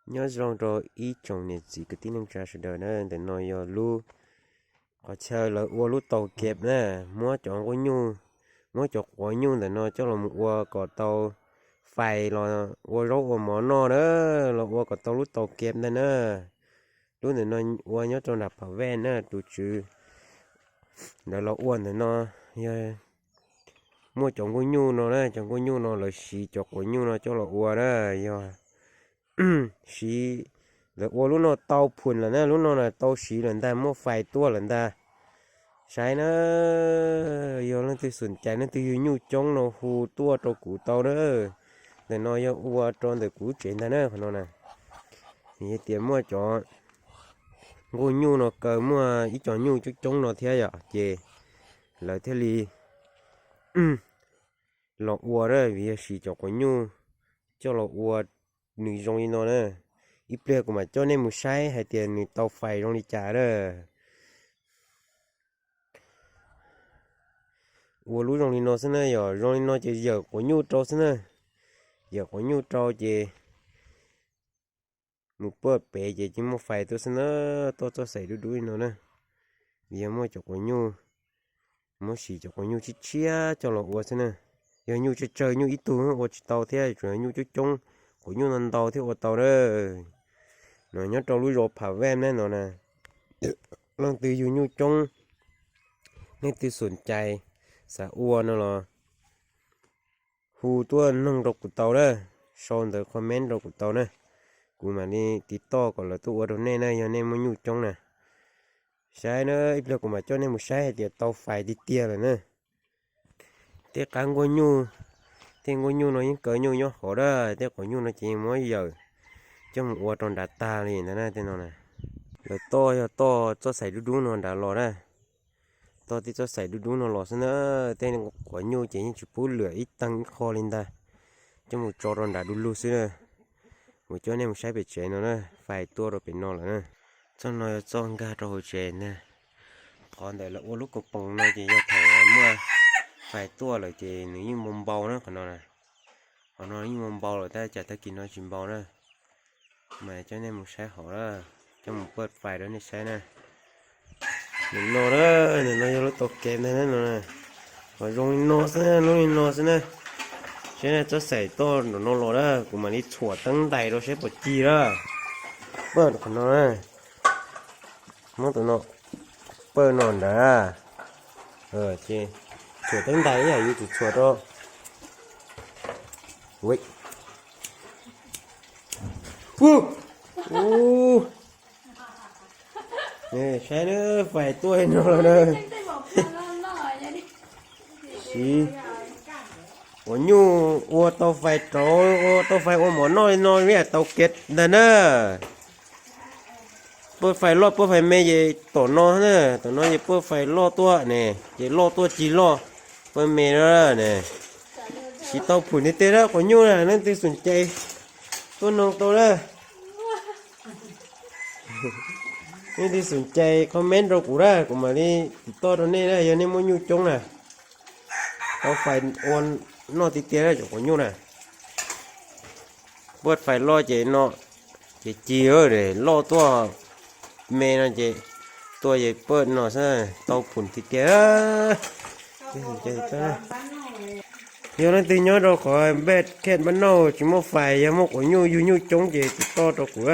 Nyob zoo rau ib tsoom niam txiv kwv tij neej tsa sawv daws na, ntawm no yog lub qhov chaw lawv ua lub tau kev na, muab cov nquab nyuj, muab cov quav nyuj ntawm no coj los mus ua kom tau fais los ua zaub ua mov noj na, los ua kom tau lub tau kev ntag na. Lub ntawm no ua nyob rau nram Phav Vaj na, tus tswv ntawd los ua ntawm no yog muaj cov nquab nyuj no na, cov nquab nyuj no lawv siv cov quav nyuj no coj los ua na, yog siv, lawv ua lub no tau phum lawm na, lub no na tau siv lawm ntag, muaj fais tuaj lawm ntag. Saib na, yog leej twg xum cais leej twg yug nyuj coob no hu tuaj rau kuv tau na. Ntawm no yog ua rau ntawm kuv tsev ntag na, qhov no na. Yog tias muaj cov nquab nyuj no kaw muaj ib co nyuj coob coob no thiab yom, ces lawv thiaj li los ua na, vim yog siv cov quav nyuj coj los ua nws zoo li no na. Ib pliag kuv mam coj nej mus saib hais tias nws tau fais zoo li cas na. Ua lub zoo li no xwb na, yog zoo li no ces yawm quav nyuj rau xwb na. Yawm quav nyuj rau ces mus puag pem ces cia muaj fais tuaj xwb na, tuaj txoj xaim dub dub li no na. Vim yog muaj cov quav nyuj, muab siv cov quav nyuj tshiab tshiab coj los ua xwb na. Yog nyuj tsawg tsawg nyuj ib tug ua tsis tau thiab, tsuas yog nyuj coob coob, quav nyuj ntau ntau thiaj ua tau na. No nyob rau lub zos Phav Vaj na no na. Leej twg yug nyuj coob, leej twg xum cais xav ua no los hu tuaj noog rau kuv tau na, sau ntawv comment rau kuv tau na, kuv mam li tiv toj kom lawv tuaj ua rau nej na, yog nej muaj nyuj coob na. Saib na, ib pliag kuv mam coj nej mus saib hais tias tau fais tiag tiag lawm na. Tej qab nquab nyuj, tej nquab nyuj no yeej kaw nyuj nyob hauv dab, tej quav nyuj no ces muab yawm coj mus ua rau nrad tag li ntag na, tej no na. Lawv toj yog toj txoj xaim dub dub no nrad los na. Toj tej txoj xaim dub dub no los xwb na, tej quav nyuj ces yeej tsis pub lwm ib teeg ib qho li ntag, coj mus tso rau nrad du lug xwb na. Mus coj nej mus saib pem tsev no na, fais tuaj rau pem no lawm na. Txoj no yog txoj nkag rau hauv tsev na. Qhov ntawm lawv ua lub kaus poos no ces yog thaum muaj fais tuaj lawm ces nws yeej npau npau na qhov no na. Qhov no yeej npau npau lawm tab cas tag kis no tsis npau na. Mas coj nej mus saib hauv na, coj mus pab fais rau nej saib na. Nim no na, nim no yog lub tau kev ntag na no. Qhov zoo li no xwb na, lub li no xwb na. Saib na, txoj xaim toj nram no los na, kuv mam li txhuam teeb ntais rau saib puas ci na. Pab qhov no na, muab tus no pab no nrad. Ces txhuam teeb ntais ib yam yus txhuam rau. Saib na, fais tuaj no lawm na. Siv quav nyuj ua tau fais rauv, ua tau fais ua mov noj li no ib yam tau kev ntag na. Pab fais loj pab fais me ces tom no na, tom no ces pab fais loj tuaj ne, ces loj tuaj ci loj, pab me na ne. Siv tau phum tiag tiag na, quav nyuj na, leej twg xum cai tuaj noog tau na. Leej twg xum cai comment rau kuv na, kuv mam li tiv toj rau nej na, yog nej muaj nyuj coob na. Tau fais ua noj tiag tiag na cov quav nyuj na. Pab fais loj ces no, ces ci loj tuaj, me no ces tuaj ces pab no xwb, tau phum tiag tiag. Yog leej twg nyob rau qhov npaj khe npaj nauj tsis muaj fais, yog muaj quav nyuj yug nyuj coob ces tiv toj rau kuv.